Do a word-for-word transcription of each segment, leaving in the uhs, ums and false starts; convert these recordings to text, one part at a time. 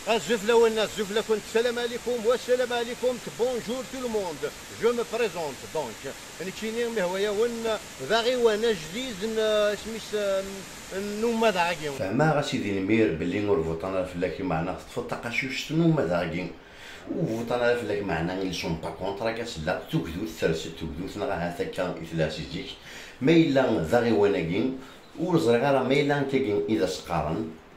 Azul fell-awen, azul fell-akent, salam alaikum, wa salam alaikum, bonjour tout le monde. Je me présente donc. Nekkini mi hwa-yawen d aɣiwan ajdid n, isem-is, n umadaɣ-agi. Fehmeɣ a sidi Lmir belli ur buṭan ara fell-ak, meɛna teṭṭfeḍ taqacuct n umadaɣ-agi. Ur buṭan ara fell-ak, meɛna ils sont pas contre, akka sella tugdut, ters-d tugdut, neɣ ahat akka i tella si zik. Ma yella d aɣiwan-agi, ur ẓriɣ ara ma yella akkagi i d as-qqaren.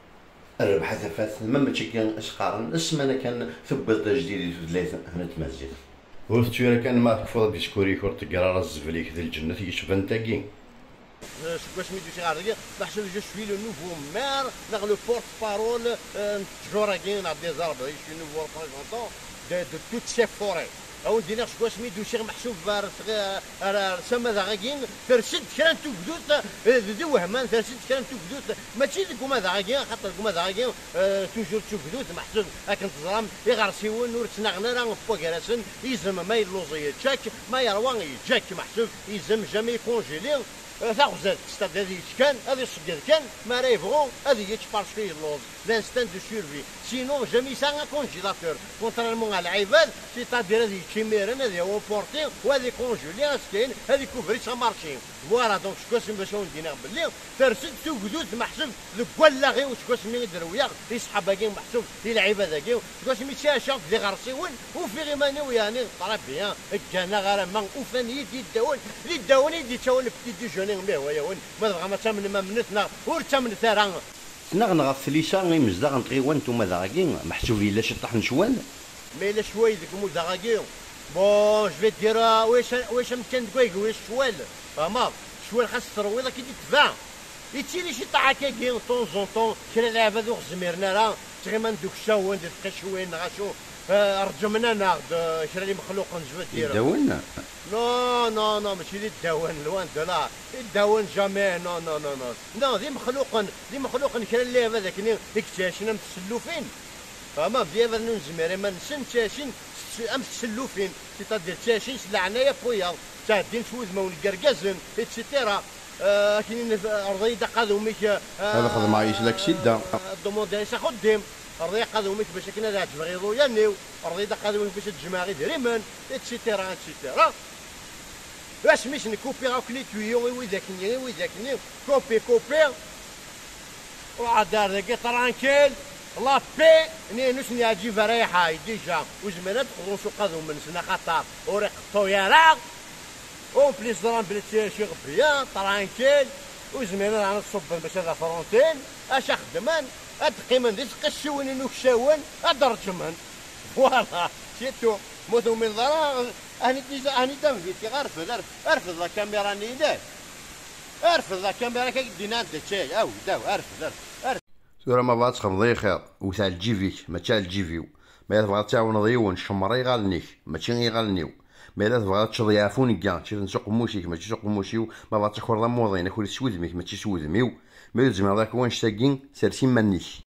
Rrbeḥ a tafat, ma mačči akka i s-qqaren, ssmana kan tewwiḍ-d ajdid i tutlayt n tmaziɣt. Ur tettu ara kan ma tekfuḍ adiskur-ik ur ṭegger ara zzbel-ik di lǧennet yecban tagi. Seg wasmi d-usiɣ ɣer dagi, meḥsub je suis le nouveau maire, neɣ le porte-parole, euh, n ttjur-agi, neɣ des arbres, je suis nouveau représentant de, de toutes ces forêts. A wen-d-iniɣ seg wasmi d-usiɣ meḥsub ar, ar, ar, ar s amadaɣ-agi, ters-d kra n tugdut, eh, d, d iwehman, ters-d kra n tugdut, mačči deg umadaɣ-agi, axaṭer deg umadaɣ-agi, eh, toujours d tugdut, meḥsub akken teẓram, iɣersiwen ur ttnaɣen ara n wagar-asen, izem ma yelluẓ yečča-k, ma yerwa yejja-k, meḥsub izem jamais congelé, eh, taɣzalt, c'est-à-dire ad yečč kan, ad iṣegged kan, ma ara yebɣu ad yečč parce que yelluẓ. L'instinct de survie. Sinon, jamais yesɛa un congélateur. Contrairement à lɛibad, c'est-à-dire ad yečč imiren, ad yawi porti, u ad icongelé, azekka-yin, ad ikubri s amarci. Voilà, donc, seg wasmi bac a wen-d-iniɣ belli ters-d tugdut meḥsub deg wallaɣ-iw, seg wasmi i d-rewleɣ i ṣṣḥab-agi meḥsub i lɛibad-agi, seg wasmi ttɛiceɣ d iɣersiwen, ufiɣ iman-iw, yeɛni, très bien, gganeɣ alamma ufan-iyi-d yiddawen, d iddawen i d-yettawin petit déjeuner mi hwa-yawen, ma tebɣam ad tamnem amnet neɣ ur ttamnet ara. Ttnaɣen ɣef tlisa imezdaɣ n tɣiwant umadaɣ-agi, meḥsub yella ciṭṭaḥ n ccwal? Ma yella ccwal deg umadaɣ-agi, bon, je vais dire, euh, wish, wish amkan deg wayeg ulac ccwal. Fehmeḍ? Ccwal xas terwiḍ ad k-id-itbeɛ. Yettili ciṭṭaḥ akkagi, de temps en temps, kra n lɛibad ur zmiren ara, ttɣiman d uksawen, d tqiciwin, neɣ acu, euh, rǧumen-aneɣ-d, euh, kra n yimexluqen, je veux dire. Iddawen? Non, non, non, mačči d iddawen, loin de là. Iddawen, jamais, non, non, non, non. Non, d imexluqen, d imexluqen kra n lɛibad akken i yettɛicen am tsellufin. Fehmeḍ, d lɛibad ur nezmir iman-nsen, ttɛicin s-, am tsellufin, c'est-à-dire ttɛicin s leɛnaya n wiyaḍ, ttɛeddin s wudmawen n yergazen, et cetera. Euh, akken i nef-, rḍel-iyi-d aqadum-ik, euh, ad xedmeɣ yis laksida. Dumuḍ-is axeddim, rḍel-iyi aqadum-ik bac akken ad ɛeǧbeɣ iḍuyan-iw, rḍel-iyi-d aqadum-ik bac ad jemɛeɣ idrimen, et cetera, et cetera. Asmi s-nkupiɣ akk les tuyaux i widak-nni, i widak-nni, kupi, kupi. Uɛad ar dagi tranquille, la paix, nini ur sen-yeɛǧib ara iḥay, déjà, ur zmiren ad d-qḍun s uqadum-nsen axaṭer ur iqeṭṭu ara. En plus ẓran belli ttɛicin bien, tranquille, ur zmiren ara ad ṣubben bac ad afrontin, acu xeddmen, ad d-qqimen di tqessiwin n uksawen, ad d-reǧmen. Voilà, c'est tout. Ma ur tumineḍ ara, ani d-, ani d-am-vitiɣ, rfed, rfed, rfed la caméra-nni inek. Rfed la caméra-k ad k-d-inin anda-tt, aw, daw, rfed, rfed, rfed. Tura ma bɣa ad txedmeḍ i xir, wet ɛelǧib-ik, mačči ɛelǧib-iw. Ma yella tebɣa ad tɛawneḍ yiwen, cemmer iɣallen-ik, mačči iɣallen-iw. Ma yella tebɣa ad teččeḍ yeɛfu negga, ččit-ten s uqemmuc-ik, mačči s uqemmuc-iw. Ma bɣa ad takreḍ amuḍin, aker-it s wudem-ik, mačči s wudem-iw. Ma ur tezmireḍ akk wanect-agi, sers iman-ik.